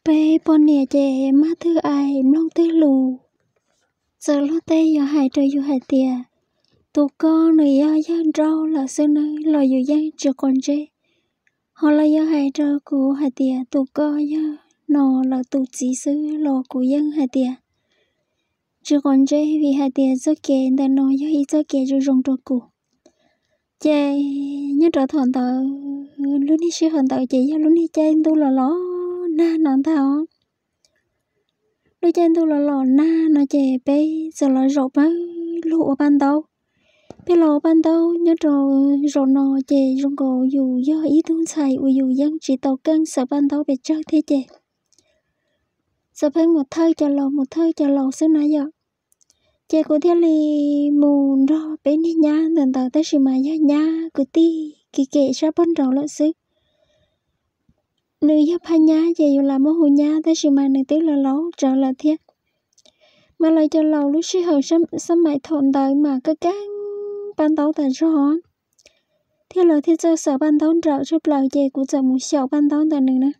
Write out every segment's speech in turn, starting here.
Peb poj niam ces maj twg aim mloog twg lus. Txawm luag tej yuav hais rau yus hais tias tus koj nws yog yawg nrauj lawm xwb nawb los yus yeej tsis quav ntsej. Ho lawv yuav hais rau kuv hais tias tus koj yog no lawv tus txiv xwb los kuv yeej hais tias tsis quav ntsej vim hais tias txoj kev ntawm no yog ib txoj kev zoo zoo rau kuv. Ces nyob rau thaum ntawd, lub niag sij hawm ntawd ces yog lub niag caij ntuj los los nag no ntag os. Lub caij ntuj los los nag no ces peb txawm los zaum pawg lug ua paj ntaub. Peb los ua paj ntaub nyob rau zaum no ces zoo nkaus yus yog ib tug ntxhais uas yus yeej tsis tau keej xaws paj ntaub pes tsawg thiab ces txawm pheej mus thawj cov laus mus thawj cov laus xwb na yom. Ces kuv thiaj li mus nrog peb niag nyab ntawm ntawd tab sis mas yog nyab kwv tij kev kem sab pog nraud lawm xwb. Nws yog phaj nyab ces yus lam muab hu nyab tab sis mas nws twb los laus tsawv lawm thiab. Mas lawv cov laus lub sij hawm xab maim thaum ntawd mas keej keej paj ntaub tas zog, thiab lawv thiaj txawj xaws paj ntaub nrawm tshaj plaws ces kuv txawm mus xyaum paj ntaub ntawm nws na.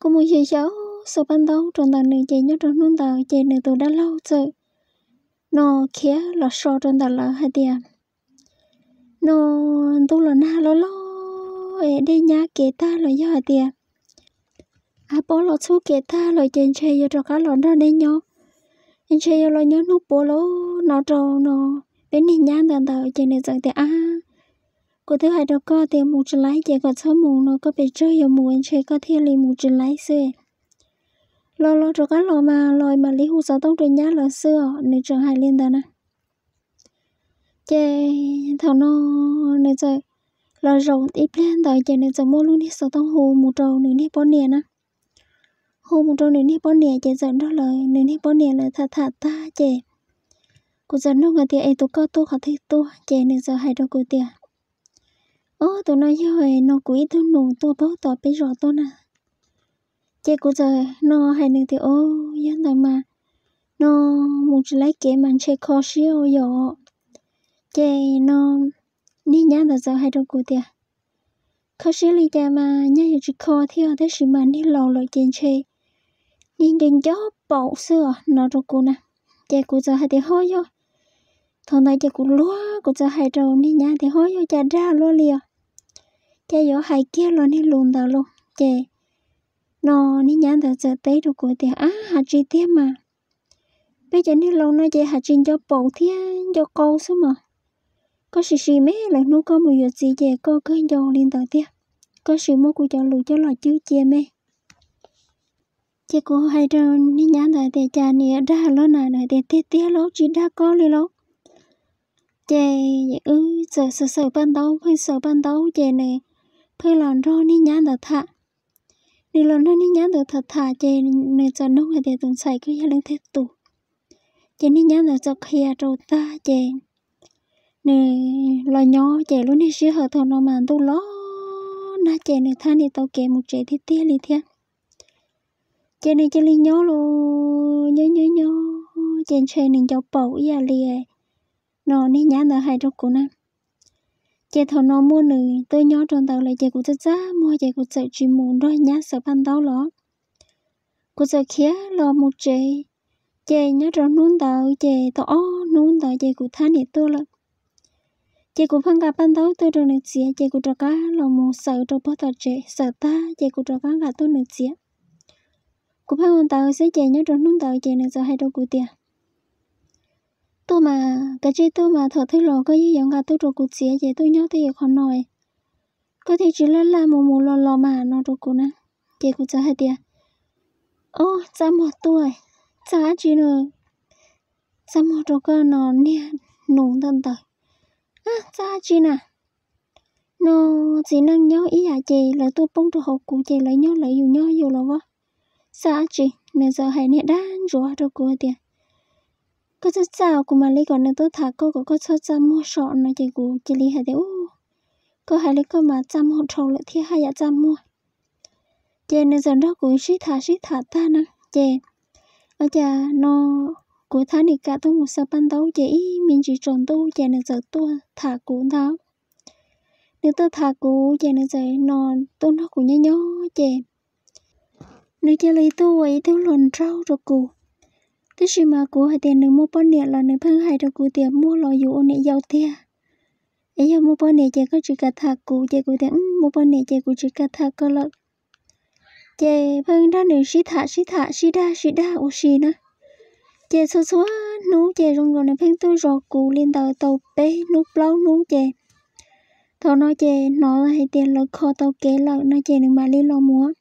Kuv mus xyaum xyaum xaws paj ntaub rau ntawm nws ces nyob rau hnub ntawd ces nws tus dab laug txawm no khiav los so rau ntawm lawv hais tias no ntuj los nag loj loj es dej nyab kev tag los yog hais tias av pob los txhub kev tag lawm ces ntshe yuav rov qab los nrog nej nyob, ntshe yuav los nyob hnub puav lawm no rau no peb niag nyab ntawd ntawd ces nws txawm tias ab, kuv twb hais rau koj tias mus tsis laib ces kom txhob mus no, koj pes tsawg yuav mus ntshe koj thiaj li mus tsis laib xwb. Los los rov qab los mas los mam li hu xov tooj rau nyab lawv xwb os, nws tseem hais li ntawd na. Ces thaum no nws txawm los zaum ib pliag ntawd ces nws txawm muab lub niag xov tooj hu mus rau nws niag poj niam na. Hu mus rau nws niag poj niam ces txawm nrog lawv nws niag poj niam lawv tham tham tag ces kuv txawm nug hais tias es tus koj tuaj qhov twg tuaj ces nws txawm hais rau kuv tias o tus no yog no kuv ib tug nus tuaj paub tom peb zos tuaj na. Ces kuv txawm no hais nws tias o yog ntawd mas no mus tsis laib kev mas ntshe kho siab ua yom. Ces no niag nyab ntawd txawm hais rau kuv tias kho siab li cas mas nyab yuav tsis kho thiab tab sis mas niag laus lawm ces ntshe niag nco nco paum xwb os no rau kuv na. Ces kuv txawm hais tias ho yog, thaum ntawd ces kuv luag kuv txawm hais rau niag nyab tias ho yog cas dag luaj li os, cas yuav hais kiag los niag lus ntawd los. Ces no niag nyab ntawd txawm teb rau kuv tias ab has tsis tiag mas peb cov niag laus no ces has tsis nco paum thiab nco qau xwb mas. Koj sim sim me lawm hnub koj mus yuav txiv ces koj kawg nco li ntawd tiag. Koj sim muab kuv cov lus coj los cwb cia me. Ces kuv hais rau niag nyab ntawd tias cas nws yuav dag luaj na, nws tias tiag tiag lauj, tsis dag koj li lauj. Ces wb txawm xaws xaws paj ntaub, pheej xaws paj ntaub ces nws pheej los nrog niag nyab ntawd tham. Nws los nrog niag nyab ntawd tham tham ces nws txawm nug hais tias tus ntxhais koj yog leej twg tus? Ces niag nyab ntawd txawm qhia rau tag ces nws los nyob ces lub niag sij hawm thaum no mas ntuj los nag ces nws thab niam tau kev mus tsev tiag tiag li thiab. Ces nws cia li nyob los nyob nyob nyob ces ntshe nws nco paum ib yam li no niag nyab ntawd hais rau kuv na. Ces thaum no muaj nws tuaj nyob rau ntawd lawm ces kuv txaj txaj muag ces kuv txawm tsis mus nrog nyab xaws paj ntaub los. Kuv txawm khiav los mus tsev. Ces nyob rau hnub ntawd ces tau ob hnub ntawd ces kuv thab niam tuaj lawm. Ces kuv pheej nqa paj ntaub tuaj rau nws txiav ces kuv rov qab los mus xaws rau pog tom tsev, xaws tag ces kuv rov qab nqa tuaj nws txiav. Kuv pheej ua ntawd xwb ces nyob rau hnub ntawd ces nws txawm hais rau kuv tias tuaj mas kav tsij tuaj mas thaum twg los koj yeej yuav nqa tuaj rau kuv txiav ces tuaj nyob twj ywm qhov no, koj thiaj tsis laj laj mus mus los los mas no rau kuv na. Ces kuv txawm hais tias o, txaj muag tuaj, txaj dab tsi na? Txaj muag rau koj no niag nus ntawm ntawd. Txaj dab tsi na? No txiv neej nyob ib yam ces lawv tuaj poob rau hauv kuv ces lawv nyob lawv, yus nyob yus los as. Txaj dab tsi? Nws txawm hais niag dab ntsuav rau kuv hais tias koj txaj txaj kuv mam li kom nws tuaj tham koj kom koj txhob txaj muag so no ces kuv cia li hais tias u, koj hais li koj mas txaj muag dhau lawm thiab haj yam txaj muag. Ces nws txawm nrog kuv sib tham sib tham tag na ces ua cas no kuv thab nws kam tuaj mus xaws paj ntaub ces ib me ntsis tsaus ntuj ces nws txawm tuaj tham kuv ntag. Nws tuaj tham kuv ces nws txawm no tuaj nrog kuv nyob nyob ces nws cia li tuaj ua ib tug hluas nraug rau kuv. Tab sis mas kuv hais tias nws muaj poj niam los nws pheej hais rau kuv tias muaj los yus ua niam yau tiag, es yog muaj poj niam ces koj tsis kam tham kuv. Ces kuv tias muaj poj niam ces kuv tsis kam tham koj lawm. Ces pheej nrog nws sib tham sib tham sib dag sib dag ua si na. Ces txhua txhua hnub ces zoo nkaus nws pheej tuaj zov kuv li ntawd tau peb hnub plaub hnub ces thaum no ces hnov hais tias lawv kho tau kev lawm no ces nws mam li los mus.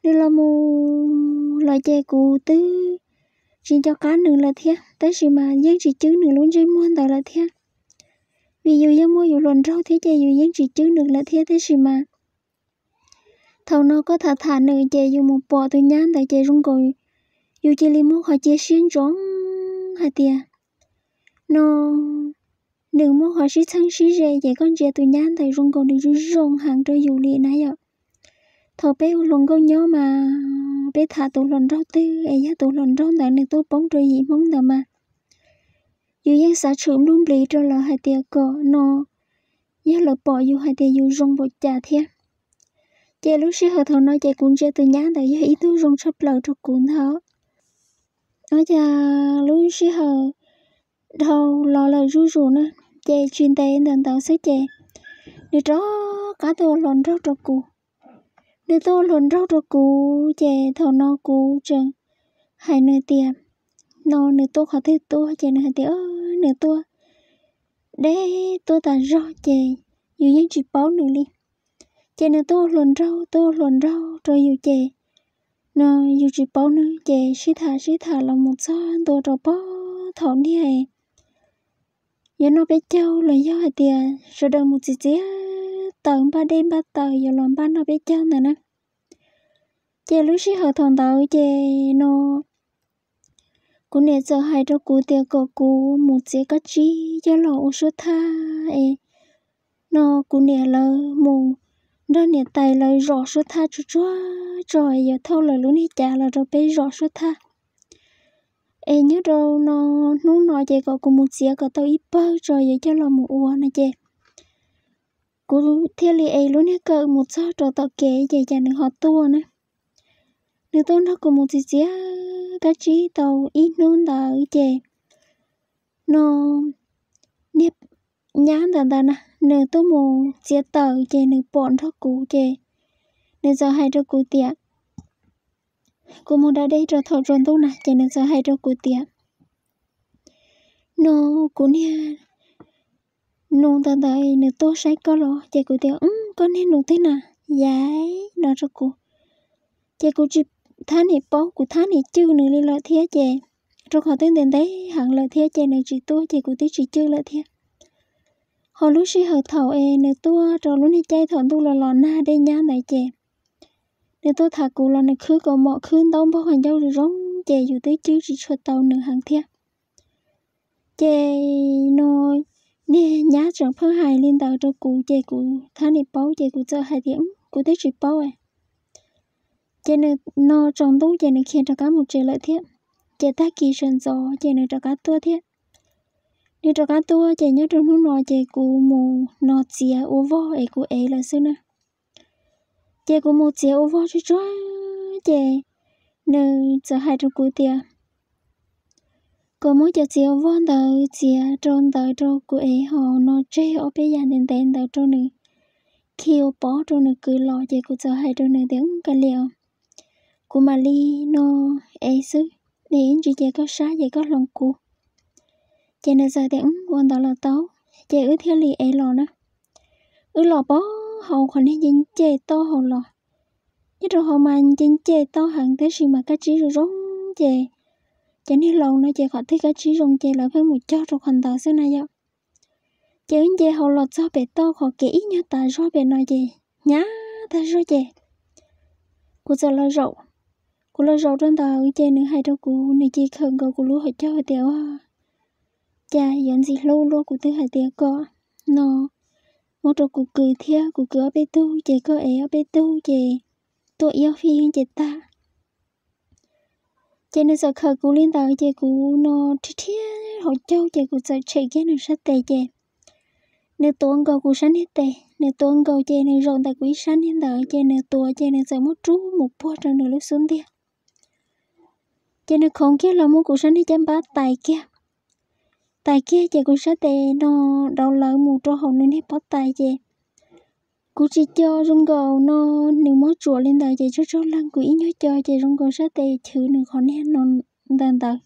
Nws los mus lawm ces kuv twb tsis nco qab nws lawm thiab, tab sis mas yeej tsis cwb nws lub ntsej muag ntawd lawm thiab. Vim yus yeej muaj yus hluas nraug thiab ces yus yeej tsis cwb nws lawm thiab, tab sis mas thaum no koj tham tham nws ces yus mus pom tus nyab ntawd ces zoo nkaus yus cia li muaj qhov cia siab ntsoov hais tias no nws muaj qhov sib txheeb sib ze ces koj ntsia tus nyab ntawd zoo nkaus nws zoo zoo heev rau yus li na yom. Thaum peb ua hluas nkauj nyob mas peb tham tus hluas nraug twg es yog tus hluas nraug ntawd nws tuaj poob rau yim Hmoob ntawd mas yus yeej xav tshwm npluj nplis rau lawv hais tias kom no yog lawv pom yus hais tias yus zoo npaum cas thiab. Ces lub sij hawm thaum no ces kuv ntsia tus nyab ntawd yog ib tug zoo tshaj plaws rau kuv ntag. Ua cas lub sij hawm dhau los lawm zuj zus na, ces tsis ntev ntawm ntawd xwb ces nws rov qab tuaj ua hluas nraug rau kuv. Nws tuaj ua hluas nraug rau kuv ces thaum no kuv tseem hais nws tias no nws tuaj qhov twg tuaj ces nws hais tias nws tuaj deb tuaj tas zog ces yus yeej tsis paub nws li. Ces nws tuaj ua hluas nraug tuaj ua hluas nraug rau yus ces no yus tsis paub nws ces sib tham sib tham los mus txog ntua rau pog thaum niag yuav noj peb caug los yog hais tias sawv daws mus txiav txiav taws npaj dej npaj taws yuav los npaj noj peb caug ntawd na. Ces lub sij hawm thaum ntawd ces no kuv niam txawm hais rau kuv tias kom kuv mus txiav kab tsib coj los ua suab thaj es no kuv niam lawv mus nrog niam tais lawv zom suab thaj tsuag tsuag tso yuav thauj lawv lub niag cav los rau peb zom suab thaj. Es nyob rau no hnub no ces kom kuv mus txiav kom tau ib pawg tso yuav coj los mus ua no ces kuv thiaj li ev lub niag kawm mus txog rau tom kev ces cas nws ho tuaj na. Nws tuaj nrog kuv mus txiav txiav kab tsib tau ib hnub ntawd ces no niag nyab ntawd ntawd na, nws tuaj mus txiav taws ces nws pom nrog kuv ces nws txawm hais rau kuv tias, kuv mus da dej rau thaum tsaus ntuj na ces nws txawm hais rau kuv tias no kuv niag nus ntawd ntawd nws tuaj saib koj los ces kuv tias koj niag nus twg na, yaiv no rau kuv. Ces kuv tsis thab niam paub, kuv thab niam cwj nws li lawm thiab ces rau qhov twb ntev ntev heev lawm thiab ces nws tsis tuaj ces kuv twb tsis cwj lawm thiab. Ho lub sij hawm thaum es nws tuaj rau lub niag caij thaum ntuj los los nag dej nyab ntawd ces nws tuaj tham kuv los nws khwb kaus mom khwb ntaub npog qhov ncauj zoo zoo ces yus twb cwj tsis tshua tau nws heev thiab. Ces no niag nyab tseem pheej hais li ntawd rau kuv ces kuv thab niam paub ces kuv txawm hais tias kuv twb tsis paub. Ces nws no tsaus ntuj ces nws khiav rov qab mus tsev lawm thiab. Ces tag kis sawv ntxov ces nws rov qab tuaj thiab. Nws rov qab tuaj ces nyob rau hnub no ces kuv mus no txiav ua vog es kuv ev lawm xwb na. Ces kuv mus txiav ua vog tsuag tsuag ces nws txawm hais rau kuv tias kom muab cov txiav ua vog ntawd txiav rau ntawd rau kuv ev ho no tseg ob peb yam ntev ntev ntawd rau nws khi ua pob rau nws kwv los ces kuv txawm hais rau nws tias kav liam, kuv mam li no ev xwb, es ib ntsis ces koj sab ces koj hloov kuv. Ces nws txawm tias ua ntawd los tau, ces wb thiaj li ev los na. Wb los pab hauv qhov niag nce nce toj hauv los, nyob rau hauv mas nce nce toj heev tab sis mas kab tsib zoo zoo ces cov niag laus no ces qhov twg kab tsib zoo ces lawv pheej mus cog rau qhov ntawd xwb na yom. Ces wb nce hauv los txog pem toj qhov kev ib nyuag tas zog pem no ces hnyav tag zog ces kuv txawm los zaum. Kuv los zaum rau ntawd ces nws hais rau kuv, nws cia li khawm nkaus kuv lub hauv caug hais tias ua cas yuav ntxim hlub luaj, kuv twb hais tias kom no muab rau kuv kwv thiab, kuv kwv ob peb tug ces koj ev ob peb tug ces tuaj ib ob fij ces tag. Ces nws txawm khawm kuv li ntawd ces kuv no rhiab rhiab hauv caug ces kuv txawm tshem kiag nws sab tes ces nws tuav nkaus kuv sab niag tes, nws tuav nkaus ces nws zaum ntawm kuv ib sab niag ntawd ces nws tuav ces nws txawm muab rub mus puag rau nws lub xub ntiag. Ces nws khoov kiag los muab kuv sab niag caj npab tais kiag. Tais kiag ces kuv sab tes no dauv lawv mus rau hauv nws niag pob tais ces kuv tsis co zoo nkaus no, nws muab tsuam li ntawd ces tsaug tsaug leeg kuv ib nyuag co ces zoo nkaus sab tes chwv nws qhov niag no ntawd ntawd.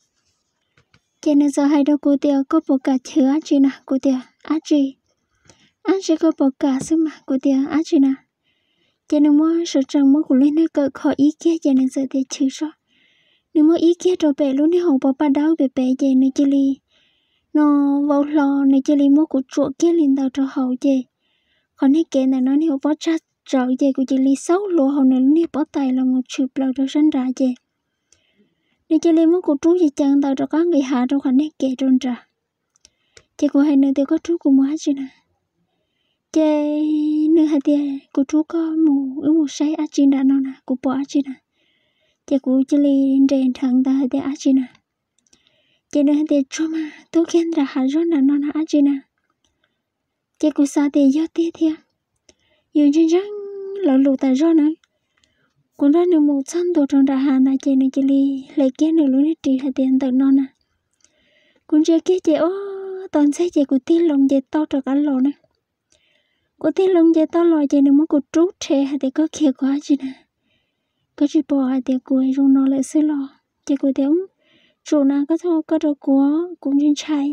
Ces nws txawm hais rau kuv tias, koj puas kam chwv dab tsi na? Kuv tias, dab tsi? Dab tsi koj puas kam xwb mas? Kuv tias, dab tsi na? Ces nws muab sawv tsees muab kuv lub niag kawm kho ib kiag ces nws txawm tias, chwv soj. Nws muab ib kiag rau pem lub niag hauv pov paj dawb pem pem ces nws cia li no vau hlo, nws cia li muab kuv tsuam kiag li ntawd rau hauv ces qhov niag kev ntawm no niag hauv pob tsag tsawv ces kuv cia li xaub hlo hauv nws lub niag pob tais los mus tshwm plaws rau sab nrad ces nws cia li muab kuv rub ceev ceev ntawd rov qab nqis hav rau qhov niag kev rau nrad. Ces kuv hais nws tias, koj rub kuv mus dab tsi na? Ces nws hais tias, kuv rub koj mus wb mus saib dab tsi nram no na, kuv pom dab tsi na. Ces kuv cia li nres nrheev ntawd hais tias, dab tsi na? Ces nws hais tias, tsuag mas, tuaj kiag nram hav zog nram no na, dab tsi na? Ces kuv xav tias yog tiag thiab, yus ntseeg ntseeg lawv lus tas zog na. Kuv nrog nws mus txog ntua rau nram hav na ces nws cia li hle kiag nws lub niag ris hais tias, ntawm no na. Kuv ntsia kiag ces ob tau ntxeg ces kuv tig loo nce toj rov qab los na. Kuv tig loo nce toj los ces nws muab kuv rub rhe hais tias, koj khiav kuv dab tsi na? Koj tsis pom hais tias kuv zoo no lawm xwb los? Ces kuv tias, tsum na, koj txhob ua koj rau kuv, kuv ntshai ntshai.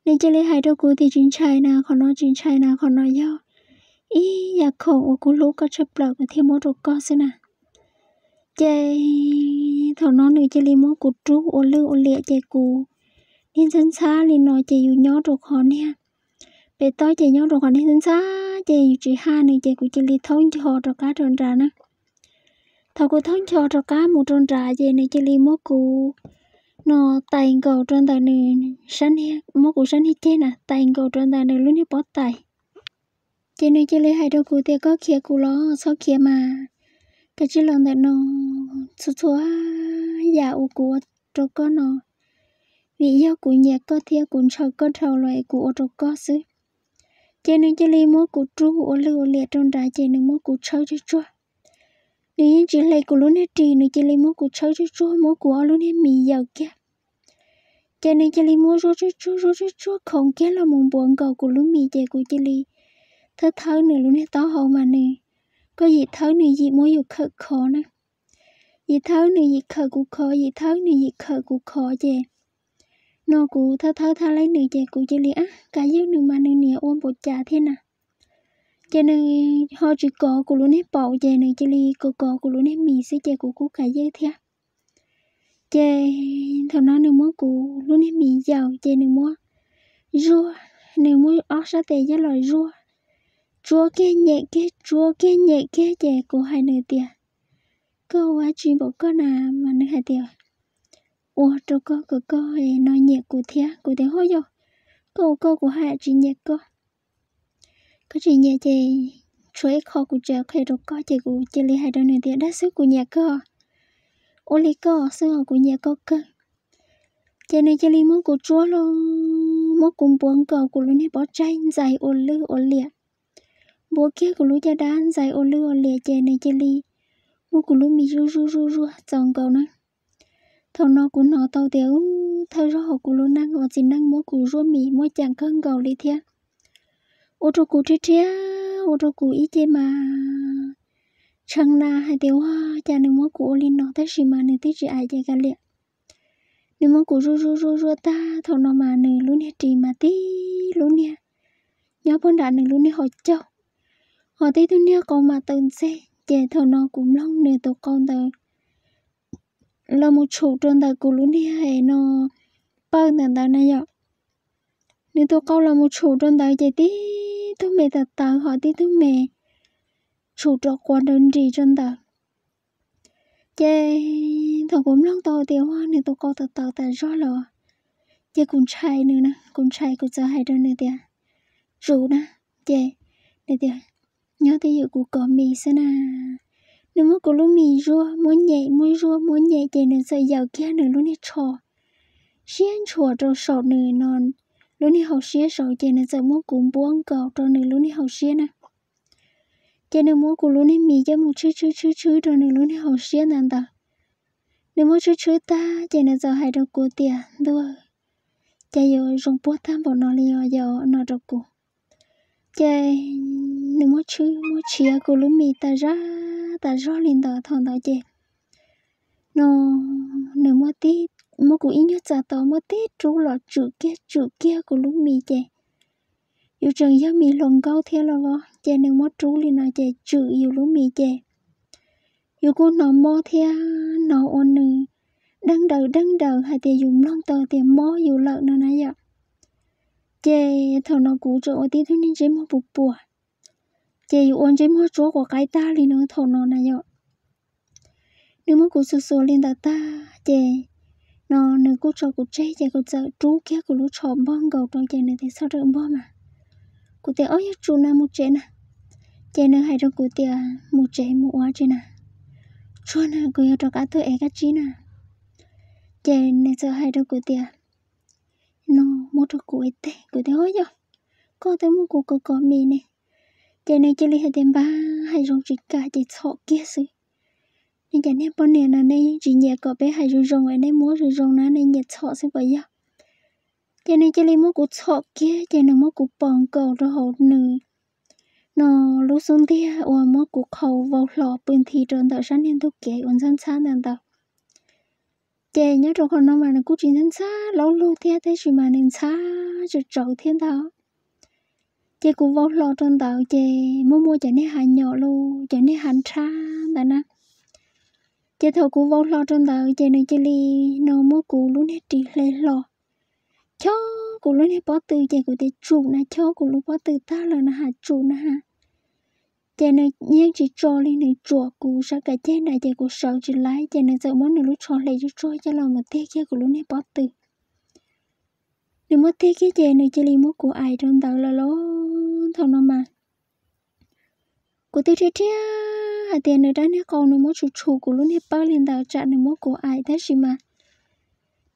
Nws cia li hais rau kuv tias, tsis ntshai na, qhov no tsis ntshai na, qhov no yog ib yam khoom uas kuv hlub koj tshaj plaws kuv thiaj muab rau koj xwb na. Ces thaum no nws cia li muab kuv rub ua lwj ua liam ces kuv niag ntxhab ntxhab li no ces yus nyob rau qhov niag pem toj ces nyob rau qhov niag ntxhab ntxhab ces yus tsis haj nws ces kuv cia li thaub ncho rov qab rau nrad na. Thaum kuv thaub ncho rov qab mus rau nrad ces nws cia li muab kuv no tais nkaus rau ntawm nws sab niag, muab kuv sab niag ceg na tais nkaus rau ntawm nws lub niag pob tais. Ces nws cia li hais rau kuv tias, koj khiav kuv los txhob khiav mas, kav tsij los ntawm no, txhua txhua yam uas kuv ua rau koj no vim yog kuv nyiam koj thiab kuv ntshaw koj dhau los es kuv ua rau koj xwb. Ces nws cia li muab kuv rub ua lwj ua liam rau nrad ces nws muab kuv tshawb tsuag tsuag. Nws yeej tsis hle kuv lub niag ris, nws cia li muab kuv tshawb tsuag tsuag, muab kuv ob lub niag mis yaws kiag. Ces nws cia li muab zuaj tsuag tsuag zuaj tsuag tsuag khoov kiag los mus npuav nkaus kuv lub mis ces kuv cia li thawb thawb nws lub niag taub hau mas nws, koj yim thawb nws yim muab yus khawm khov na. Yim thawb nws yim khawm kuv khov, yim thawb nws yim khawm kuv khov ces no kuv thawb thawb thawb laib nws ces kuv cia li ab kav ywj nws mas nws niam ua npaum cas thiab na. Ces nws ho tsis kov kuv lub niag paum ces nws cia li kov kov kuv lub niag mis xwb ces kuv kuj kav ywj thiab. Ces thaum no nws muab kuv lub niag mis yaws ces nws muab zuaj, nws muab ob sab tes coj los zuaj, tsuab kiag nyem kiag tsuab kiag nyem kiag ces kuv hais nws tias, koj ua dab tsi npaum koj na? Mas nws hais tias, ua rau koj kom koj no nyiam kuv thiab. Kuv tias, ho yog koj ua koj kuv haj tsis nyiam koj. Koj tsis nyiam ces tshuav ib qho kuv tseem qhia rau koj. Ces kuv cia li hais rau nws tias, dab xwb kuv nyiam koj, ua li koj xwb os kuv nyiam koj kawg. Ces nws cia li muab kuv tsuab los muab kuv npuav nkaus kuv lub niag pob tsaig ntxais ua lwj ua liam, npuav kiag kuv lub caj dab ntxais ua lwj ua liam ces nws cia li muab kuv lub mis zuaj zuaj zuaj zuaj txaus nkaus na. Thaum no kuv hnov tau tias ub, thawj zaug hauv kuv lub neej uas txiv neej muab kuv zuaj mis muaj ceem kawg nkaus li thiab. Ua rau kuv rhiab rhiab, ua rau kuv ib ce mas tshee na hais tias ua cas nws muab kuv ua li no tab sis mas nws twb tsis aim ces kav liam. Nws muab kuv zuaj zuaj zuaj zuaj tag thaum no mas nws lub niag ris mas tib lub niag nyob puag nram nws lub niag hauv caug, ho tib tug niag qau mas tawv ntxeg. Ces thaum no kuv mloog nws tus qau ntawd los mus tshum rau ntawm kuv lub niag no pawj ntawm ntawd na yom. Nws tus qau los mus tshum rau ntawd ces tib tug me tawv tawv ho tib tug me tshum rov quas nrawv nris rau ntawd. Ces thaum kuv mloog tau tias ua nws tus qau tawv tawv tas zog los, ces kuv ntshai nws na, kuv ntshai kuv txawm hais rau nws tias, tsum na. Ces nws tias, nyob twj ywm kuv kov mis xwb na. Nws muab kuv lub mis zuaj muab nyem muab zuaj muab nyem ces nws txawm yaws kiag nws lub niag tsho siab ntshuas rau saum nws no lub niag hauv siab saud ces nws txawm muab kuv npuab nkaus rau nws lub niag hauv siab na. Ces nws muab kuv lub niag mis coj mus tshwb tshwb tshwb tshwb rau nws lub niag hauv siab ntawd ntawd. Nws muab tshwb tshwb tag ces nws txawm hais rau kuv tias, Ntuj, cas yuav zoo puag tag npaum no li os yom, no rau kuv. Ces nws muab tshwb muab tshiav kuv lub mis tas zaj tas zog li ntawd thaum ntawd ces no nws muab tib, muab kuv ib nyuag txav tod muab tib rub los tswm kiag tswm kiag kuv lub mis ces yus tseem yog mis hluas nkauj thiab los os, ces nws muab rub li no ces tswm yus lub mis ces yus kuj hnov mob thiab hnov ua nws deeg daws deeg daws hais tias yus mloog tau tias mob yus lawm no na yom. Ces thaum no kuv tseem ua tib tug niag ntsej muag puas puas, ces yus ua ntsej muag tsuab quav qaib tag li no thaum no na yom. Nws muab kuv xuas xuas li ntawd tag ces no nws kuj tso kuv tseg ces kuv txawm rub kiag kuv lub tsho npog nkaus rau ces nws tias, Txhob rawm npog mas. Kuv tias, Ob, yog tsum na, mus tsev na. Ces nws hais rau kuv tias, Mus tsev mus ua tsi na? Tsuag na, kuv yuav rov qab tuaj ev kab tsib na. Ces nws txawm hais rau kuv tias, No muab rau kuv ib teg. Kuv tias, Ob, yog koj twb muab kuv kov kov mis ne. Ces nws cia li hais tias, Npab, hais zoo tsis kam ces txhom kiag xwb. Nej cov niag poj niam no nej yeej tsis nyiam kom peb hais zoo zoo es nej muab zoo zoo na, nej nyiam txhom xwb puas yog? Ces nws cia li muab kuv txhom kiag ces nws muab kuv pos nkaus rau hauv nws no lub xub ntiag uas muab kuv qhau vau hlo pw nthi rau ntawm sab niag ntug kev uas ntxhab ntxhab ntawd ntawd. Ces nyob rau qhov no mas nws kuj tsis ntxhab ntxhab laub lug thiab tab sis mas nws ntxhab tsawv tsawv thiab ntag. Ces kuv vau hlo rau ntawd ces muaj muaj cov niag hav nyom los cov niag hav nrhab ntawd na. Ces thaum kuv vau hlo rau ntawd ces nws cia li no muab kuv lub niag ris hle hlo, chob kuv lub niag pob tw ces kuv tias, Tsum na, chob kuv lub pob tw tag lawm na has, tsum na has. Ces nws yeej tsis tso li, nws tsuam kuv sab kav ceg nrad ces kuv sawv tsis laib ces nws txawm muab nws lub tsho hle tsuag tsuag coj los mus tig kiag kuv lub niag pob tw. Nws muab tig kiag ces nws cia li muab kuv aim rau ntawd lawm los thaum no mas kuv twb rhiab rhiab hais tias nws rab niag qau nws muab tshum tshum kuv lub niag pawg li ntawd tsam nws muab kuv aim tab sis mas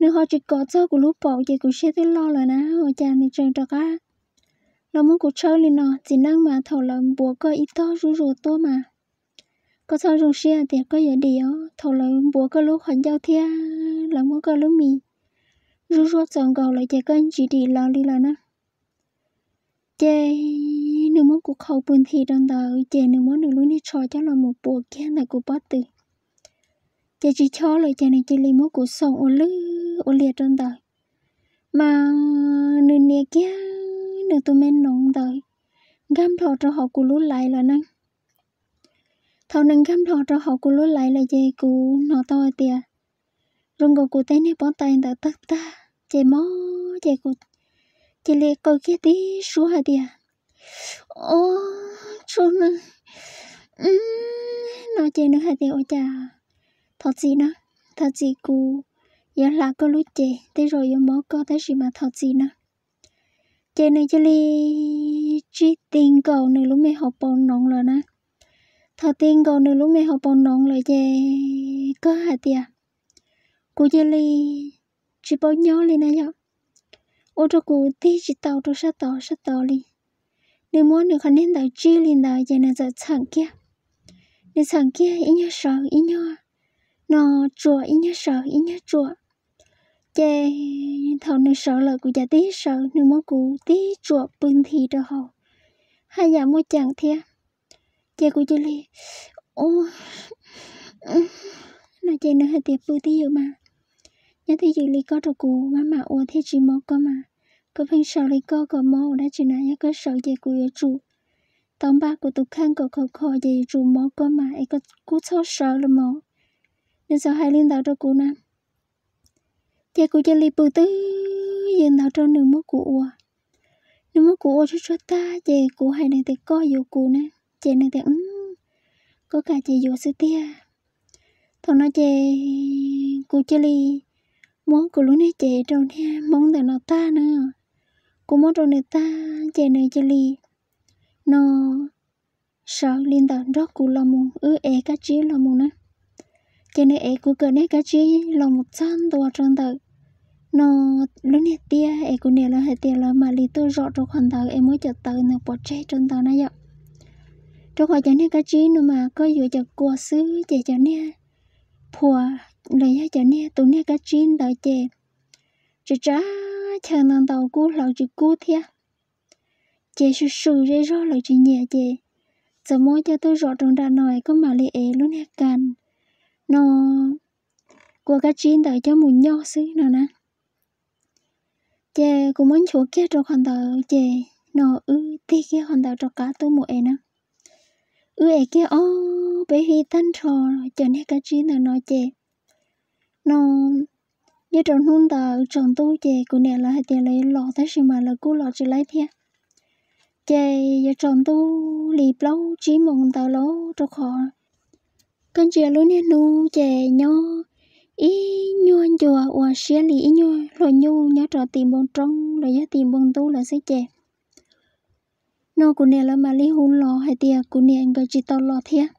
nws ho tsis kov txog kuv lub paum ces kuv siab twb loj lawm na, ua cas nws tseem rov qab los muab kuv tshawb li no. Txiv neej mas thaum lawv npuav koj ib tog zuj zus tuaj mas koj txhob zoo siab hais tias koj yuav dim os. Thaum lawv npuav koj lub qhov ncauj thiab lawv muab koj lub mis zuj zuaj txaus nkaus lawm ces koj tsis dim lawv li lawm na. Ces nws muab kuv qhau pw nthi rau ntawd ces nws muab nws lub niag tsho coj los mus puas kiag ntawm kuv pob tw. Ces tsis chob lawm ces nws cia li muab kuv xoom ua lwj ua liam rau ntawd. Mas nws nias kiag nws tus me noov ntawd nkag nplho rau hauv kuv lub lais lawm na. Thaum nws nkag nplho rau hauv kuv lub lais lawm ces kuv hnov tau hais tias zoo nkaus kuv tej niag pob tais ntawd tawg tag ces mob ces kuv cia li qw kiag tib suab hais tias, Ob, tsum na, no ces nws hais tias, Ua cas, thov txim na, thov txim, kuv yuav hla koj lub cev, tej zaum yuav mob koj tab sis mas thov txim na. Ces nws cia li tsij ti nkaus nws lub me hauv paus noov lawm na. Thaum ti nkaus nws lub me hauv paus noov lawm ces kawg hais tias kuv cia li tsis paub nyob li na yom, ua rau kuv tig tsis tau rau sab tod sab tod li. Nws muab nws qhov niag ntawd tsij li ntawd ces nws txawm txheem kiag. Nws txheem kiag ib nyuag sawv ib nyuag no tsuam, ib nyuag sawv ib nyuag tsuam. Ces thaum nws sawv lawm kuv cas tib sawv nws muab kuv tib tsuam pw nthi rau hauv, haj yam muaj ceem thiab. Ces kuv cia li, ua no ces nws hais tias, Pw twj ywm mas, nyob twj ywm li koj rau kuv maj mam ua thiaj tsis mob koj mas. Koj pheej sawv li koj kom mob ua dab tsi na, yog koj sawv ces kuv yuav tsum tau npaj kuv tus kheej kom khov kho ces yuav tsum mob koj mas es koj kuj txhob sawv lawm mog. Nws txawm hais li ntawd rau kuv na. Ces kuv cia li pw twj ywm ntawd rau nws muab kuv ua. Nws muab kuv ua tsuag tsuag tag ces kuv hais nws tias, Koj yuav kuv na? Ces nws tias, Koj kam ces yuav xwb tiag. Thaum no ces kuv cia li muab kuv lub niag cev rau niag hmoob ntawm no tag na. Kuv muab rau nws tag ces nws cia li no sawv li ntawd nrog kuv los mus, wb ev kab tsib los mus na. Ces nws ev kuv kawm niag kab tsib los mus txog ntua rau ntawm no lub niag tiab es kuv niam lawv hais tias lawv mam li tuaj zom rau qhov ntawd es muab cov tawv ntawd pov tseg rau ntawd na yom. Rau qhov cov niag kab tsib no mas koj yuav cov kua xwb ces cov niag phuam los yog cov niag tus niag kab tsib ntawd ces tsa tsa chaw ntau ntau kub hlawv tsis kub thiab. Ces swm swm zej zog lawv tsis nyiam ces txawm muab coj tuaj zom rau nram no es koj mam li ev lub niag kas no kua kab tsib ntawd coj mus nyoj xwb no na. Ces kuv muab nchuav kiag rau qhov ntawd ces no wb tig kiag qhov ntawd rov qab tuaj mus ev na. Wb ev kiag ob peb hib tag nrho cov niag kab tsib ntawd no ces no nyob rau hnub ntawd tsaus ntuj ces kuv niam lawv hais tias lawv los tab sis mas lawv kuj los tsis laib thiab. Ces yuav tsaus ntuj li plaub tsib moos ntawd los rau qhov koj ntsia lub niag hnub ces nyob ib nyuag ncua ua siab li ib nyuag hlua nyuj nyob rau tim npoo roob los yog tim npoo ntub lawm xwb ces no kuv niam lawv mam li hu los hais tias kuv niam nkawd tsis tau los thiab.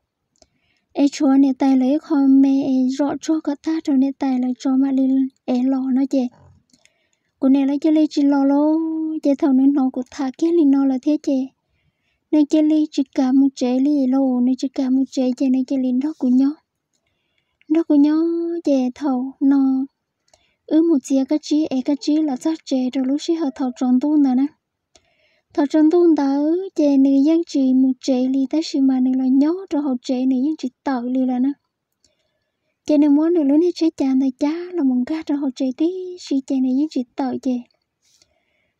Es tshuav niam tais lawv ib qho me es zom tsuag kom tag rau niam tais lawv tso mam li ev los no ces kuv niam lawv cia li tsis los lauj. Ces thaum nws hnov kuv tham kiag li no lawm thiab ces nws cia li tsis kam mus tsev li lauj. Nws tsis kam mus tsev ces nws cia li nrog kuv nyob. Nrog kuv nyob ces thaum no wb mus txiav kab tsib es kab tsib los txog tsev rau lub sij hawm thaum tsaus ntuj ntawd na. Thaum tsaus ntuj ntawd ces nws yeej tsis mus tsev li tab sis mas nws los nyob rau hauv tsev nws yeej tsis tawm li lawm na. Ces nws muab nws lub niag tsheb cav ntawd cab los mus nkag rau hauv tsev tib si ces nws yeej tsis tawm ces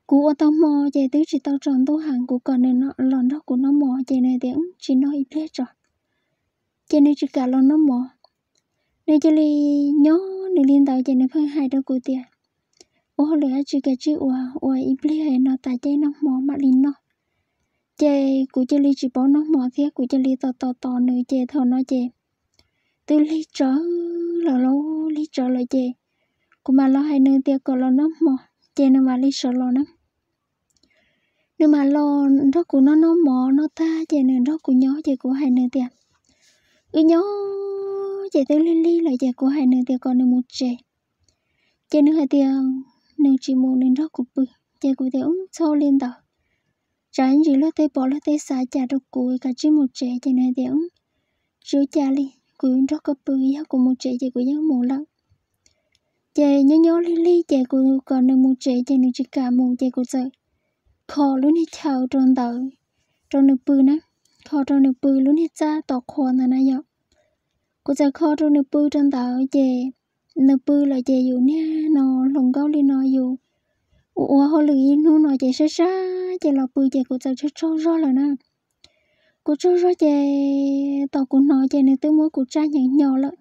kuv ua tau hmo ces twb tsis tau tsaus ntuj heev kuv kom nws los nrog kuv noj mov ces nws tias tsis noj ib pliag tso. Ces nws tsis kam los noj mov. Nws cia li nyob nws li ntawd ces nws pheej hais rau kuv tias ua hauj lwm dab tsi kav tsij ua, ua ib pliag no tas caij noj hmo mam li noj. Ces kuv cia li tsis paub noj hmo thiab kuv cia li tos tos tos nws ces thaum no ces twb lig tsawv lawm lauj, lig tsawv lawm ces kuv mam los hais nws tias kom los noj hmo ces nws mam li sawv los na. Nws mam los nrog kuv noj noj mov noj tag ces nws nrog kuv nyob ces kuv hais nws tias wb nyob ces twb lig lig lawm ces kuv hais nws tias kom nws mus tsev. Ces nws hais tias nws tsis mus nws nrog kuv pw. Ces kuv tias txhob li ntawd, tsam ntsis luag tej pom luag tej xav cas rau kuv kav tsij mus tsev ces nws hais tias tsis ua cas li, kuv nrog koj pw, yog kuv mus tsev ces kuv yeej mus lawm. Ces nyob nyob lig lig ces kuv kom nws mus tsev ces nws tsis kam mus ces kuv txawm kho lub niag chaw rau ntawd rau nws pw na, kho rau nws pw lub niag txaj tom qhua ntawd na yom. Kuv txawm kho rau nws pw rau ntawd ces nws pw lawm ces yus niag no hluas nkauj li no yus ua ua hauj lwm ib hnub no ces sab sab ces los pw ces kuv txawm tsaug tsaug zog lawm na. Kuv tsaug zog ces tos kuv hnov ces nws twb muab kuv tsaj nyeem hnyo lawm.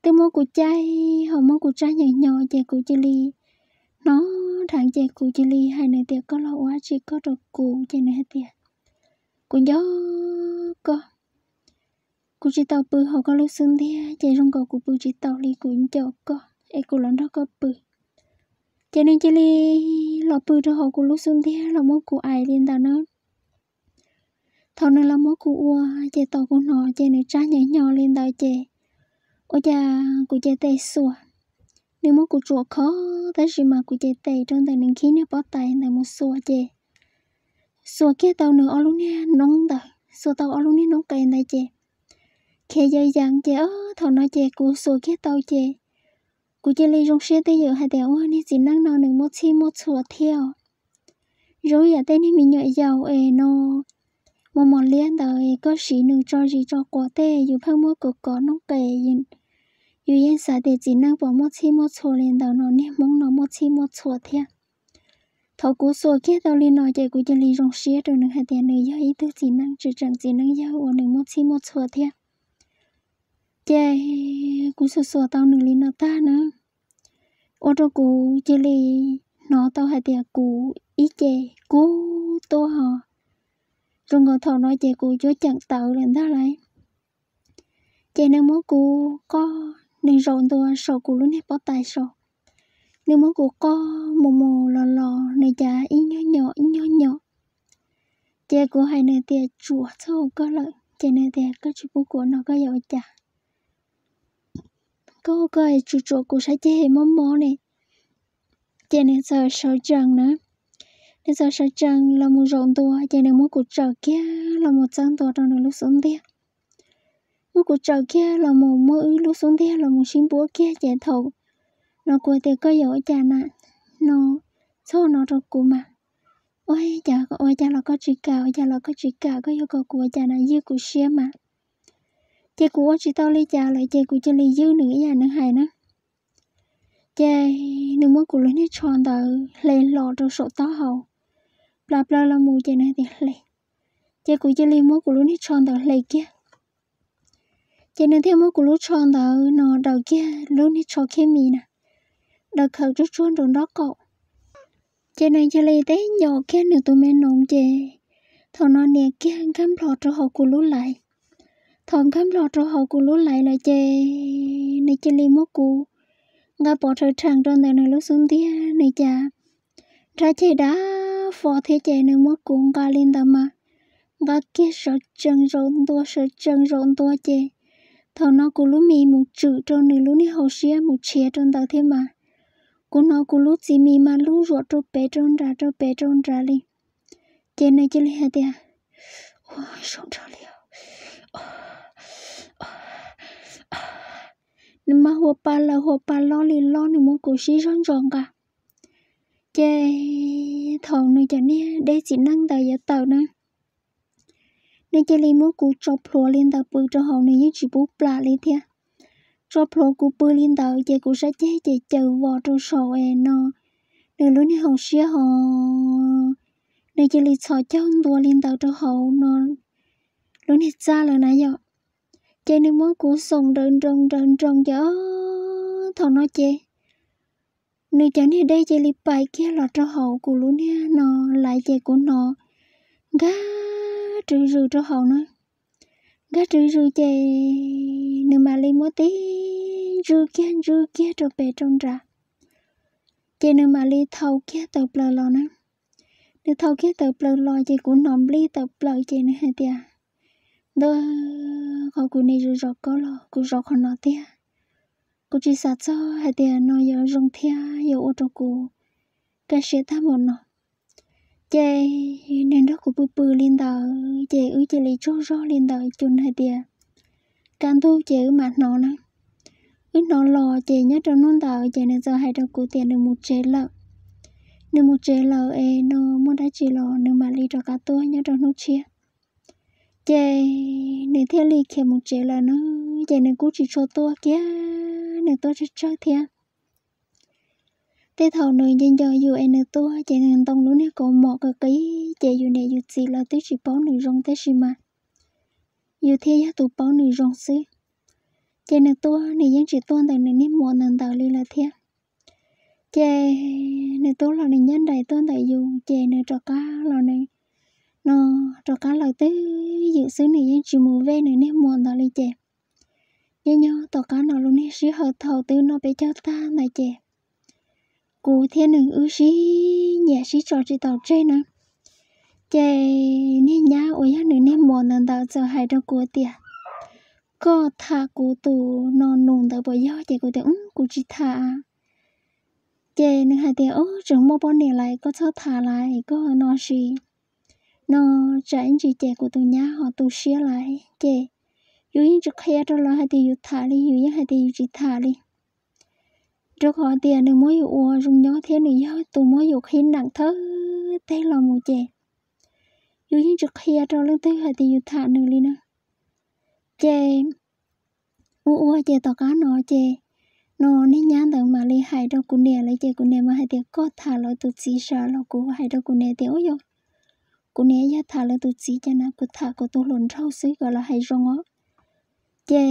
Twb muab kuv caij ho muab kuv tsaj nyeem hnyo ces kuv cia li hnov dheev ces kuv cia li hais nws tias koj los ua dab tsi koj rau kuv? Ces nws hais tias kuv nco koj, kuv tsis tau pw hauv koj lub xub ntiag ces zoo nkaus kuv pw tsis tau li, kuv nco koj es kuv los nrog koj pw. Ces nws cia li los pw rau hauv kuv lub xub ntiag los muab kuv ais li ntawd na. Thaum nws los muab kuv ua ces tos kuv hnov ces nws tsaj nyeem hnyo li ntawd ces ua cas kuv cev tes xuas, nws muab kuv tsuam kho tab sis mas kuv cev tes rau ntawm nws nkhib niag pob tais ntawd mus xuas ces xuas kiag tau nws ob lub niag noob ntawd, xuas tau ob lub niag noob qes ntawd ces khiav yeev yeev ces thaum no ces kuv xuas kiag tau ces kuv cia li zoo siab twj ywm hais tias ua niag txiv neej no nws muaj txhij muaj txhua thiab os. Zoo yam tej niag me nyuam yaus es no mos mos liab ntawd koj siv nws tso zis tso quav tej yus pheej muab kov kov noob qes, yus yeej xav tias txiv neej puas muaj txhij muaj txhua li ntawd no, niag hmoob no muaj txhij muaj txhua thiab. Thaum kuv xuas kiag tau li no ces kuv cia li zoo siab rau nws hais tias nws yog ib tug txiv neej tseem tseem txiv neej yawg uas nws muaj txhij muaj txhua thiab. Ces kuv xuas xuas tau nws li no tag na, ua rau kuv cia li hnov tau hais tias kuv ib ce kub tuaj ho. Zoo nkaus thaum no ces kuv cuab ceem tawv lawm ntag lauj. Ces nws muab kuv qoj, nws zaum ntua saum kuv lub niag pob tais saud, nws muab kuv qoj mus mus los los nws cas ib nyuag nyom ib nyuag nyom. Ces kuv hais nws tias tsuas txhob ua koj lawm, ces nws tias koj tsis pub kuv no koj yuav ua cas? Koj ua koj tsuas tsuam kuv saib ceg mob mob ne. Ces nws txawm sawv tsees na, nws txawm sawv tsees los mus zaum ntua, ces nws muab kuv tsaws kiag los mus txawb ntua rau nws lub xub ntiag. Muab kuv tsaws kiag los mus muab wb lub xub ntiag los mus sib npuab kiag, ces thaum no kuv tias, koj yuav ua cas na, no txhob no rau kuv mas, ua cas ua cas los koj tsis kam, ua cas los koj tsis kam, koj yuav kom kuv ua cas na, ywj kuv siab mas. Ces kuv ua tsis tau li cas lawm ces kuv cia li ywj nws ib yam nws hais na. Ces nws muab kuv lub niag tsho ntawd hle hlo rau saum taub hau, plas plaws los mus ces nws tias hle. Ces kuv cia li muab kuv lub niag tsho ntawd hle kiag. Ces nws thiaj muab kuv lub tsho ntawd no daws kiag lub niag tsho khiab mis na, daws khawm tsuag tsuag nraum nraub qaum. Ces nws cia li teb nyom kiag nws tus me noov ces thaum no nias kiag nkag nplho rau hauv kuv lub lais. Thaum nkag nplho rau hauv kuv lub lais lawm ces nws cia li muab kuv nqa pov rhawv rhees rau ntawm nws lub xub ntiag, nws cas nrhab ceg dav fo thiab ces nws muab kuv nqa li ntawd mas nqa kiag sawv tsees zaum ntua sawv tsees zaum ntua ces thaum no kuv lub mis mus tswm rau nws lub niag hauv siab mus tshiav rau ntawd thiab mas kuv hnov kuv lub txiv mis mas lub zuam rau pem rau nrad rau pem rau nrad li. Ces nws cia li hais tias, ua zoo nraug li, nws mas hua pa lawm hua pa lob li lob, nws muab kuv sib zog ntsos nqa. Ces thaum nws cov niag dej txiv neej ntawd yuav tawm na, nws cia li muab kuv tso plhuav li ntawd pw rau hauv, nws yeej tsis pub plam li thiab. Tso plhuav kuv pw li ntawd ces kuv sab ceg ces caws vos rau saum es no nws lub niag hauv siab hos, nws cia li txhos caug ntua li ntawd rau hauv no lub niag txaj lawm na yom. Ces nws muab kuv xoom nrawm nroos nrawm nroos ces thaum no ces nws cov niag dej cia li pais kiag los rau hauv kuv lub niag no lais ces kuv hnov nkag rwv zws rau hauv na. Nkag rwv zws ces nws mam li muab tib ntswj kiag ntswj kiag rau pem rau nrad. Ces nws mam li thau kiag tawm plaws los na. Nws thau kiag tawm plaws los ces kuv hnov nplij tawm plaws ces nws hais tias, ntuj, qhov kuv niam zov zov koj los kuv zov qhov no tiag. Kuv tsis xav txog hais tias no yuav zoo thiab yuav ua rau kuv kaj siab tag npaum no. Ces nws nrog kuv pw pw li ntawd ces wb cia li tsaug zog li ntawd, ces nws hais tias kaj ntug ces wb mam hnov na. Wb hnov los ces nyob rau hnub ntawd ces nws txawm hais rau kuv tias nws mus tsev lawm. Nws mus tsev lawm es no muaj dab tsi los nws mam li rov qab tuaj nyob rau hnub tshiab. Ces nws thiaj li khiav mus tsev lawm na. Ces nws kuj tsis tshua tuaj kiag, nws tuaj tsawg tsawg thiab. Tej thaum nws nco nco yus es nws tuaj ces nws ntoo lub niag kaus mom qis qis ces yus niam yus txiv lawv twb tsis paub nws zoo tab sis mas yus thiaj yog tus paub nws zoo xwb. Ces nws tuaj nws yeej tsis tuaj ntawm nws niag muam ntawd ntawd li lawm thiab. Ces nws tuaj los nws nyob nraim tuaj ntawm yus ces nws rov qab los nws no rov qab lawm twb ywm xwb, nws yeej tsis mus vej nws niag muam ntawd li ces nyob nyob tom qab no lub niag sij hawm thaum twb noj peb caug tag ntawd ces kuv thiab nws wb sib nyiam sib tso tsis tau tseg na. Ces niag nyab uas yog nws niag muam ntawd ntawd txawm hais rau kuv tias, koj tham kuv tus no nus ntawd puas yog? Ces kuv tias, kuv tsis tham. Ces nws hais tias, o, tseem muaj poj niam lawm koj txhob tham lawm, koj no sis no tsam ib ntsis ces kuv tus nyab ho tu siab lawm. Ces yus yeej tsis qhia rau lawv hais tias yus tham li, yus yeej hais tias yus tsis tham li. Rau qhov tias nws muab yus ua zoo nyob thiab nws yog tus muab yus qhib neem thawj teg los mus ces yus yeej tsis qhia rau leej twg hais tias yus tham nws li na. Ces ua ua ces tom qab no ces no niag nyab ntawd mam li hais rau kuv niam lawv ces kuv niam mas hais tias, koj tham lawv tus txiv sas los? Kuv hais rau kuv niam tias, ua yog kuv niam yog tham lawv tus txiv ces na kuv tham kuv tus hluas nraug xwb kom lawv hais zoo os. Ces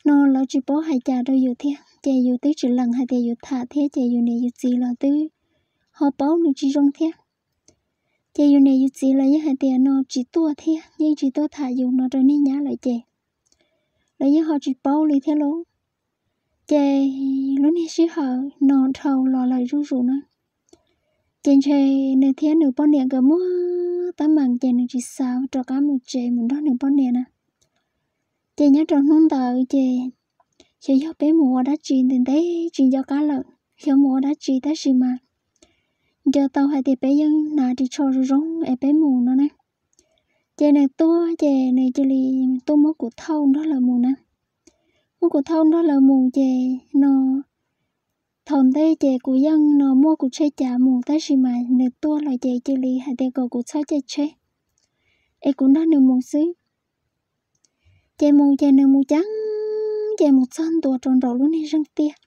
no lawv tsis paub hais cas rau yus thiab ces yus twb tsis lees hais tias yus tham thiab ces yus niam yus txiv los twb ho paub nws tsis zoo thiab. Ces yus niam yus txiv lawv yeej hais tias no tsis tuaj thiab yeej tsis tuaj tham yus no rau niag nyab lawm ces lawv yeej ho tsis paub li thiab lauj. Ces lub niag sij hawm no dhau los lawm zuj zus na, ces ntshe nws thiab nws poj niam nkawd muaj teeb meem ces nws tsis xav rov qab mus tsev mus nrog nws poj niam na. Ces nyob rau hnub ntawd ces xyov yog peb mus ua dab tsi ntev ntev tsis nco qab lawm, xyov mus ua dab tsi tab sis mas nco tau hais tias peb yeej hnav ris tsho zoo zoo es peb mus no ne. Ces nws tuaj ces nws cia li tuaj muab kuv thauj nrog lawv mus na. Muab kuv thauj nrog lawv mus ces no thaum ntej ces kuv yeej no muaj kuv tsheb cav mus tab sis mas nws tuaj lawm ces cia li hais tias kom kuv txhob caij tsheb es kuv nrog nws mus xwb. Ces mus ces nws mus ceev ces mus txog ntua rau nraum lub niag zeeg tiaj.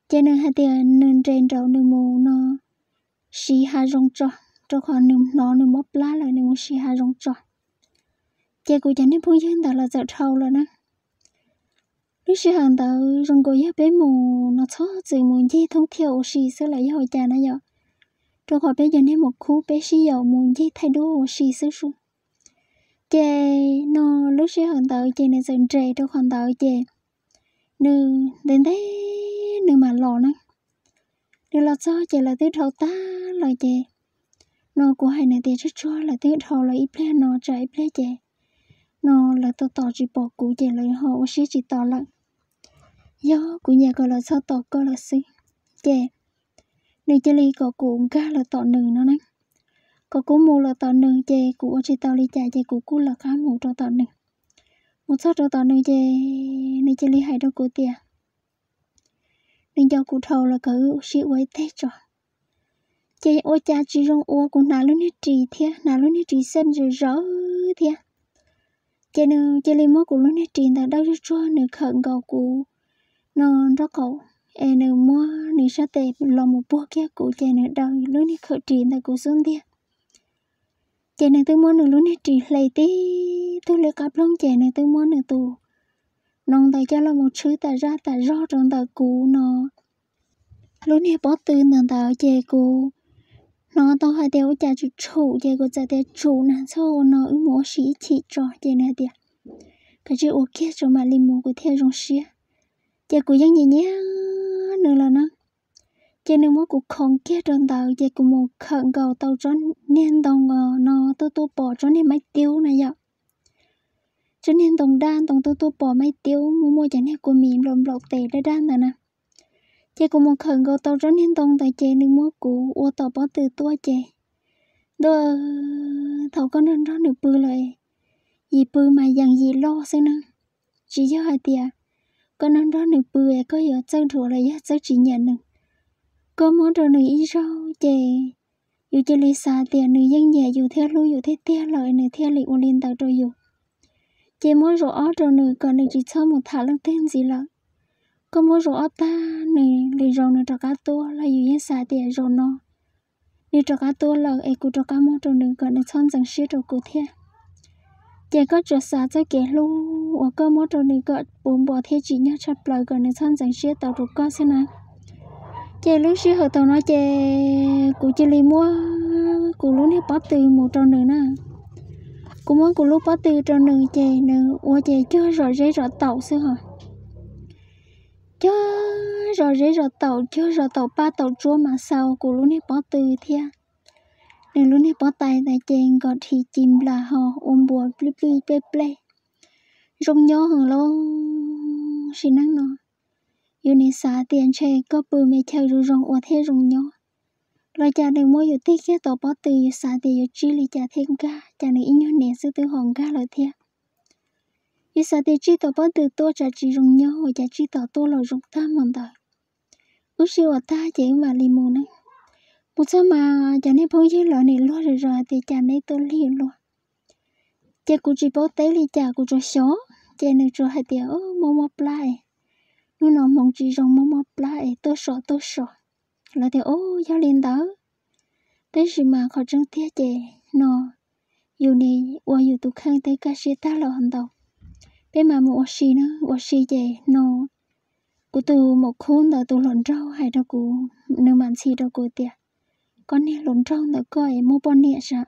Ces nws hais tias nws nres nraum nws mus no siv hav zoov tso, rau qhov nws hnov nws mob plab lawm nws mus siv hav zoov tso. Ces kuv cov niag phooj ywg ntawd los txawm dhau lawm na. Lub sij hawm ntawd zoo nkaus yog peb mus no txhob txwm mus ncig thoob thiaj ua si xwb los yog ua cas na yom, rau qhov peb cov niag mus khub peb sib yaum mus ncig thaij duab ua si xwb su. Ces no lub sij hawm ntawd ces nws txawm nres rau qhov ntawd ces nws ntev ntev nws mam los na. Nws los txog ces lawv twb dhau tag lawm ces no kuv hais nws tias tsuag tsuag lawv twb dhau lawm ib pliag no tsam ib pliag ces no lawv tos tos tsis pom kuv ces lawv ho ua siab tsis tos lawm. Yog kuv nyiam kom lawv txhob tos koj lawm xwb. Ces nws cia li kom kuv nkag los tom nws no ne. Kom kuv mus los tom nws ces kuv ua tsis tau li cas ces kuv kuj lawv qab mus rau tom nws. Mus txog rau tom nws ces nws cia li hais rau kuv tias nws nco kuv dhau los kom wb sib ua ib teg tso. Ces ua cas tsis zoo ua kuv hnav lub niag ris thiab hnav lub niag ris xeeb zawv zawv thiab. Ces nws cia li muab kuv lub niag ris ntawd dawb zuj tsuag nws khawm nkaus kuv no nraub qaum es nws muab nws sab tes los mus puag kiag kuv ces nws daws lub niag khawm ris ntawd kuv xub ntiag. Ces nws twb muab nws lub niag ris hle tib tug liab qab ploog ces nws twb muab nws tus noov ntawd coj los mus tshwb tas zaj tas zog rau ntawm kuv no lub niag pob tw ntawd ntawd ces kuv hnov tau hais tias ua cas tsis tshum ces kuv txawm tias tsum na txhob ua no wb mus ua si ib chim tso ces nws hais tias kav tsij ua kiag tso mam li mus kuv thiaj zoo siab. Ces kuv yeej nyiam nyiam nws lawm na. Ces nws muab kuv khoov kiag rau ntawd ces kuv mus khawm nkaus tau tsob niag ntoo no tuaj tuaj pom tsob niag maib tiub na yom. Tsob niag ntoo daj ntoo tuaj tuaj pom maib tiub muaj muaj cov niag kua mis nplaum nplaum tes daj daj ntawd na. Ces kuv mus khawm nkaus tau tsob niag ntoo ntawd ces nws muab kuv ua tom pob tw tuaj ces ntuj, thaum koj nrog nrog nws pw lawm, yim pw mas yees yim loj xwb na. Tsis yog hais tias koj nrog nrog nws pw es koj yuav txawj dhuav los yog txawj tsis nyiam nws. Koj muab rau nws ib zaug ces yus cia li xav tias nws yeej nyiam yus thiab hlub yus tiag tiag lawm nws thiaj li ua li ntawd rau yus. Ces muab zaum ob rau nws kom nws tsis txhob mus tham leej twg ntxiv lawm. Koj muab zaum ob tag nws lwm zaus nws rov qab tuaj los yus yeej xav tias zaum no nws rov qab tuaj lawm es kuv rov qab muab rau nws kom nws txhob ntxeev siab rau kuv thiab. Ces koj tsuas xav txoj kev hlub uas koj muab rau nws kom puv npo thiab tsim nyog tshaj plaws kom nws txhob ntxeev siab tau rau koj xwb na. Ces lub sij hawm thaum no ces kuv cia li muab kuv lub niag pob tw mus rau nws na. Kuv muab kuv lub pob tw rau nws ces nws ua ces cuag zom zeb zom taum xwb hos. Cuag zom zeb zom taum, cuag zom taum paj taum tsuab mas xaus kuv lub niag pob tw thiab. Nws lub niag pob tais ntawd ces nkaus dhi ci nplas hos ua npuas plij plij plej plej. Zoo nyob heev lauj. Sim neej no yus nim xav tias ntshe koj pw me chaw zoo zoo ua thiaj zoo nyob. Los cas nws muab yus tig kiag tom pob tw yus xav tias yuav tsij li cas thiaj nkag, cas nws ib nyuag niam xwb twb ho nkag lawm thiab. Yus xav tias tsij tom pob tw tuaj tsam tsis zoo nyob ua cas tsij tom tuaj los zoo tag mus ntawd. Wb sib ua tag ces wb mam li mus ne. Mus txog mas cov niag phooj ywg lawv nim luag zom zaws tias cas neb tuaj lig luag. Ces kuv tsis paub teb li cas kuv tsuas xyov, ces nws tsuas hais tias mob mob plab es, hnub no hmoov tsis zoo mob mob plab es tuaj so tuaj so. Lawv tias o, yog li ntawd. Tab sis mas qhov tseeb tiag ces no yus nim ua yus tus kheej tej kaj siab tag los ntau. Peb mam mus ua si na, ua si ces no kuv tus maum khub ntawd tus hluas nraug hais rau kuv, nws mam ntxhi rau kuv tias koj niag hluas nraug ntawd koj es muaj poj niam sav,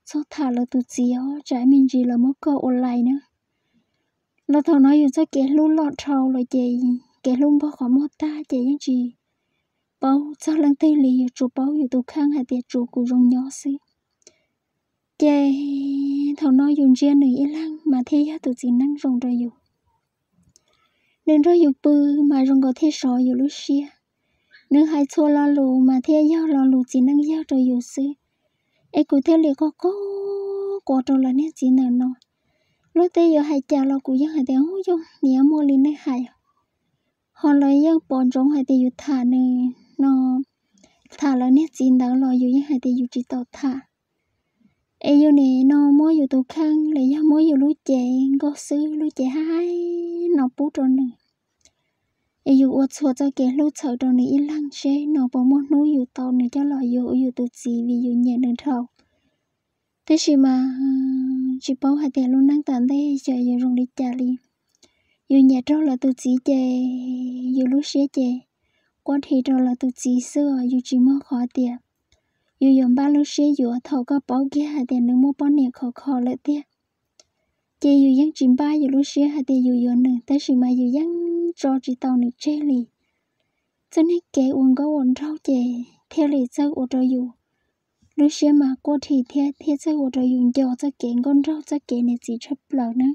txhob tham lawv tus txiv os tsam me ntsis lawv muab koj ua lais na. Los thaum no yus txoj kev hlub loj dhau los ces kev hlub npog qhov muag tag ces yeej tsis paub txog leej twg li, yus tsuas paub yus tus kheej hais tias tsuas kuv zoo nyob xwb. Ces thaum no yus ntsia nws ib leeg mas thiaj yog tus txiv neej zoo rau yus. Nws nrog yus pw mas zoo nkaus thiaj sov yus lub siab. Nws hais txhua lo lus mas thiaj yog lo lus txiv neej yawg rau yus xwb. Es kuv thiaj li quaj quaj rau lawv niag txiv ntawm no. Luag tej yuav hais cas los kuv yeej hais tias, Ub, yog niam muaj li nej hais. Ho lawv yeej pom ntsoov hais tias yus tham nws no, tham lawv niag txiv ntawd los yus yeej hais tias yus tsis tau tham. Es yus nim no muab yus tus kheej los yog muab yus lub cev nkauj xwb lub cev hais no pub rau nws. Es yus ua txhua txoj kev hlub txhawm rau nws ib leeg seb no puas muaj hnub yus tau nws coj los yuav ua yus tus txiv vim yus nyiam nws dhau. Tab sis mas tsis paub hais tias lub neej tom ntej xyov yuav zoo li cas li. Yus nyiam raug lawv tus txiv ces yus lub siab ces quaj dhi rau lawv tus txiv xwb os, yus tsis muaj qhov tias yus yuav npaj lub siab yuav thaum koj paub kiag hais tias nws muaj poj niam khov kho lawm tiag. Ces yus yeej tsis npaj yus lub siab hais tias yus yuav nws, tab sis mas yus yeej tso tsis tau nws tseg li. Txoj niag kev ua nkauj ua nraug ces thiaj li txawj ua rau yus lub siab mas quaj dhi thiab, thiab txawj ua rau yus nco txoj kev nkauj nraug txoj kev niam txiv tshaj plaws na.